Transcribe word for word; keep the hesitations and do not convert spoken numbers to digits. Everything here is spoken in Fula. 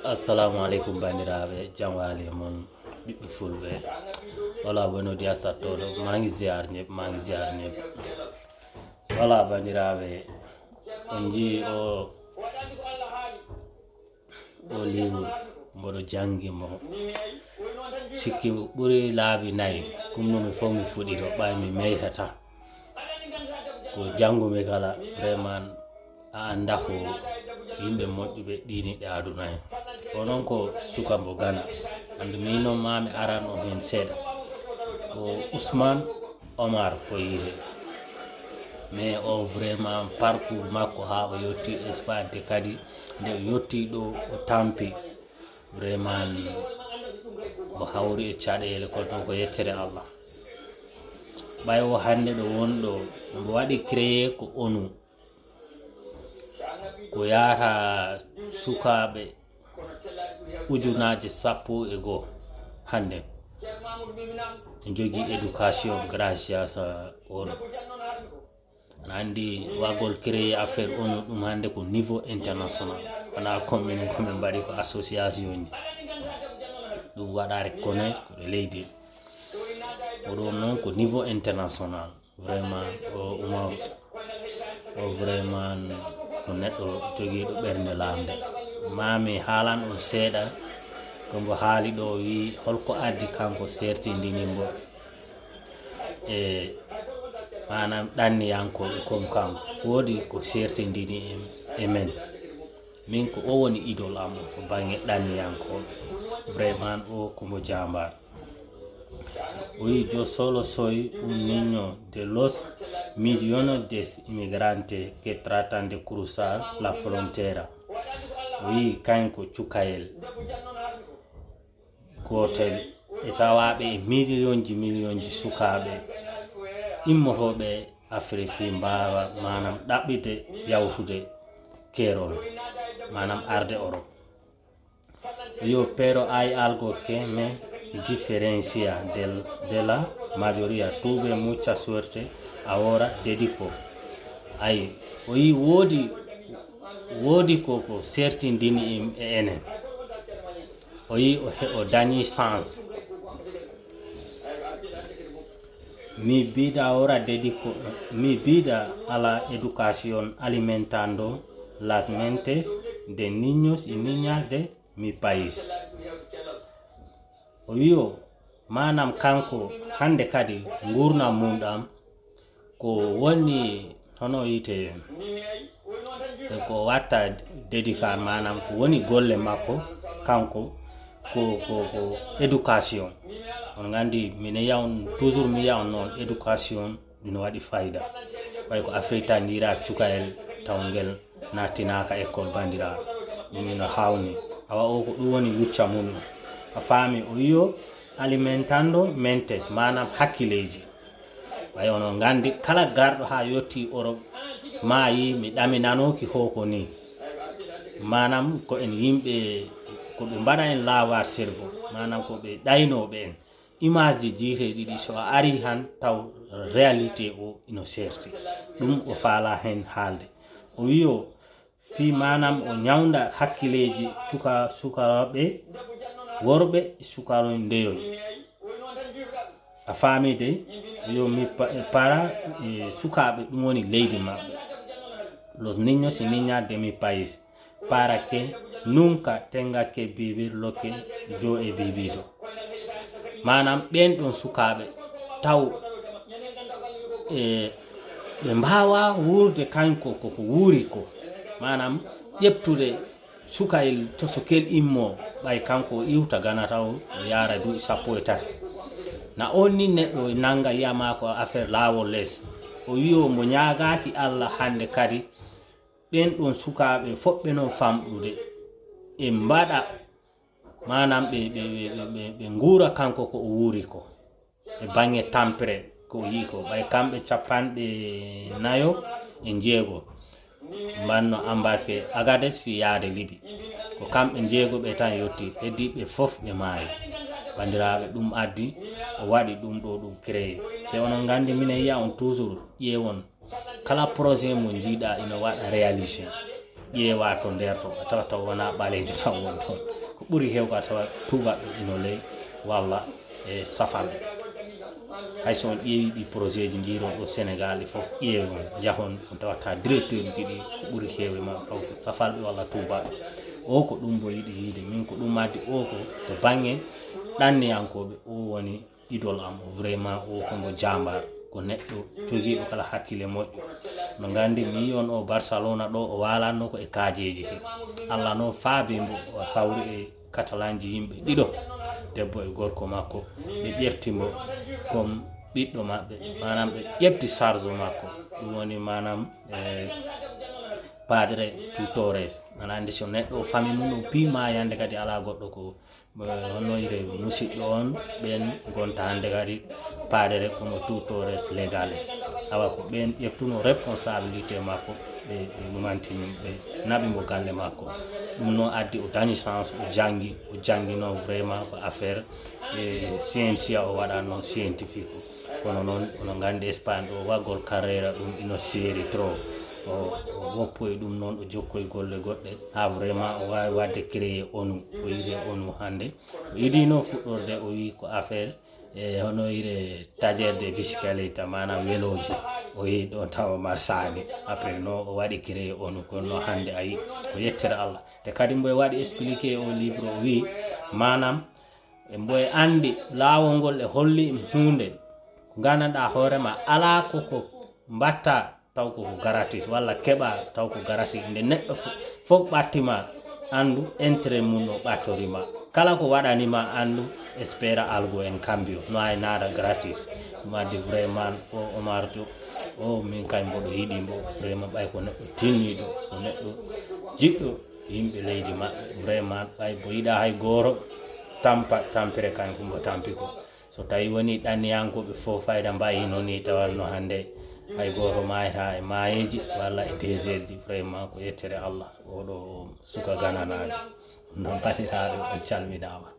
Assalamu aleykum, banndiraaɓe, jam waali e mon, ɓiɓɓe fulɓe. Wala wonodi a sattoɗo, maa ngi ziar ñëpp, maa ngi ziar ñëpp. Wala banndiraaɓe, on njii o o livre, mboɗo janngi mo, sikki ɓuri laabi nayi kumnumi fof, mi fuɗi to ɓay mi meytata. Ko janngumi kala, vraiment a annda ko yimɓe moƴƴuɓe ɗiiniɗe aduna en. O noon ko suka mbo Gana, anndu mi noon maa mi aran on heen seeɗa. O Ousmane Omar Poyire. Mais o vraiment parcours makko haa o yotti Espagne, te kadi nde o yotti ɗo o tampi, vraiment o hawri e caɗeele, kono ko yettere Allah. Ɓay o hannde ɗo wonɗo, mbo waɗi créé ko onu, ko yahata sukaaɓe ujunaaje sappo e goo hannde. En jogii éducation gracias a oɗo. Aɗa anndi waggol créé affaire onu, ɗum hannde ko niveau international. Wonaa comme minen ko min mbaɗi ko association ji. Ɗum waɗa reconnaître ko e leydi. Oɗo noon ko niveau international. Vraiment o Umaru o vraiment ko neɗɗo jogiiɗo ɓernde laamnde. Maa mi haalan on seeɗa ko mbo haali ɗo, o wii holko addi kanko seertindini mbo e maanaam ɗanniyankooɓe comme kanko. Woodi ko seertindini en e men. Min ko o woni idol am to bannge ɗanniyankooɓe. Vraiment o ko mbo jaambaar. O wii yo solo soy un niño de los millones de inmigrantes que tratan de cruzar la frontera. O wii kanko cukayel gootel e tawaaɓe e millionji millionji sukaaɓe immotooɓe Afrik fii mbaawa maanaam ɗaɓɓitde yawtude keerol, maanaam arde Europe. Yo, pero hay algo que me diferencia del, de la mayoría. Tuve mucha suerte, ahora dedico. Ay, o yii woodi, woodi ko, ko seertindini e enen. O yii o he-, o dañi chance. Mi vida ahora dedico, mi vida a la educación alimentando las mentes de niños y niñas de mi país. O wii o, maanaam kanko hannde kadi nguurndam mum ɗam ko woni, hono wiyetee, ko watta dedicar, maanaam ko woni golle makko kanko ko, ko, ko éducation. On nganndi minen yiya on, toujours mi yiya on noon, éducation ina waɗi fayda. Ɓay ko Afrik tan njiira cukayel taw ngel nattinaaka école, banndiraaɓe. Ɗum ina haawnii. Awa o ko ɗum woni lucca mum. A faami, o wii o alimentando mentes, maanaam hakkileeji. Ɓay onon nganndi kala garɗo haa yottii Europe maayi, mi ɗaminanooki hoko nii. Maanaam ko en yimɓe, ko ɓe mbaɗa en lavage cerveau, maanaam ko ɓe ɗaynooɓe en. Image ji jiiteeɗi ɗi, so a arii han taw réalité o ino seerti. Ɗum o faalaa heen haalde. O wii o fii maanaam o ñawnda hakkileeji cuka-, sukaaɓe worɓe, sukaaɓe ndeyoy. A faami de, yo mi pa-, para, e, sukaaɓe, ɗum woni leydi maɓɓe. Los niños y niñas de mi país, para que nunca tenga que vivir lo que yo he vivido. Maanaam ɓeen ɗoon sukaaɓe taw, e, ɓe mbaawaa wuurde kanko ko ko wuuri ko. Maanaam ƴeftude sukayel to so kel immoo, ɓay kanko o iwta Gana taw o yaara duuɓi sappo e tati. Na oon nii neɗɗo nannga yiya maa ko affaire laawol les. O wii o mbo ñaagaaki Alla hannde kadi ɓeen ɗoon sukaaɓe fof ɓe no famɗude, ɓe mbaɗa, maanaam ɓe, ɓe, ɓe, ɓe, ɓe, ɓe nguura kanko ko o wuuri ko, e baŋŋe tampere ko o yi'i ko, ɓay kamɓe capanɗe nayo e njeego mbanno embarqué Agadez fii yaade Libi. Ko kamɓe njeego ɓe tan yotti, heddiiɓe fof ɓe maayi. Banndiraaɓe, ɗum addi o waɗi ɗum ɗo, ɗum créé. Te onon nganndi, minen yiya on toujours, ƴeewon. Kala projet mo njiiɗaa ina waɗa réalisé. ƴeewa to nder to, a tawa taw wona ɓaleejo tan won toon. Ko ɓuri heewko a tawa tuubaɓe ino ley walla e safalɓe. Hay so on ƴeewi ɗi projet ji njiiron ɗo Sénégal ɗi fof, ƴeewon, njahon, on tawata directeur ji ɗi ko ɓuri heewe ma taw ko safalɓe walla tuubaɓe. O ko ɗum mbo yiɗi yiide, min ko ɗum addi o ko to bannge ɗanniyankooɓe, o woni idol am, o vraiment o ko mbo jaambaar, ko neɗɗo jogiiɗo kala hakkille moƴƴo. No nganndi mi on o Barcelona ɗo o waalanno ko e kaajeeji he. Allah no faabi mbo o hawri e Catalanji yimɓe ɗiɗo, debbo e gorko makko, ɓe ƴefti mbo comme ɓiɗɗo maɓɓe, maanaam ɓe ƴefti charge makko, ɗum woni maanaam e Padre Tutores. Aɗa anndi so neɗɗo o famille mum o piima yande kadi alaa goɗɗo ko hono ire musiɗɗo on, ɓen ngonta hannde kadi paadere kono tutores legales. Awa ko ɓen ƴeftuno responsabilité makko, ɓe ɓe mantini, ɓe naɓi mo galle makko. Ɗum noon addi o dañi chance, o janngi, o janngi noon vraiment ko affaire e scientia o waɗa noon scientifique. Kono noon ono nganndi Espagne ɗo waggol carrera ɗum ino seeri trop. O woppoyi ɗum noon, o jokkoyi golle goɗɗe haa vraiment o waawi waɗde créer onu, o yiyee onu hannde. O idii noon fuɗɗorde, o wii ko affaire e hono ire taƴerde bicyclette, maanaam welooji. O yehi ɗo tawa marsaani. Après noon o waɗi créer onu, kono noon hannde a yii, o yettira Allah. Te kadi mbo e waɗi expliquer o livre, o wii maanaam mbo e anndi laawol ngol e holli huunde nganndanɗaa hoore ma alaa ko ko mbatta taw ko ko gratis walla keɓa taw ko gratis. Nde neɗɗo fof ɓatti ma, anndu intérêt mum no ɓattori ma. Kala ko waɗani ma, anndu espera algo en cambio, no hay nada gratis. Ɗum addi vraiment o Omar Diop o min kay mboɗo yiɗi mbo vraiment, ɓay ko neɗɗo tinniiɗo, ko neɗɗo jiɗɗo yimɓe leydi maɓɓe. Vraiment ɓay mbo yiɗa hay gooro tampa tampere kan ko mbo tampi ko. So tawi woni ɗanniyankooɓe fof fayda mbayi no ni tawatno hannde hay gooto maayata e maayeeji walla e désertji. Vraiment ko yettere Allah, oɗo suka gananaajo. Ɗum noon baɗiraaɓe on calminaama.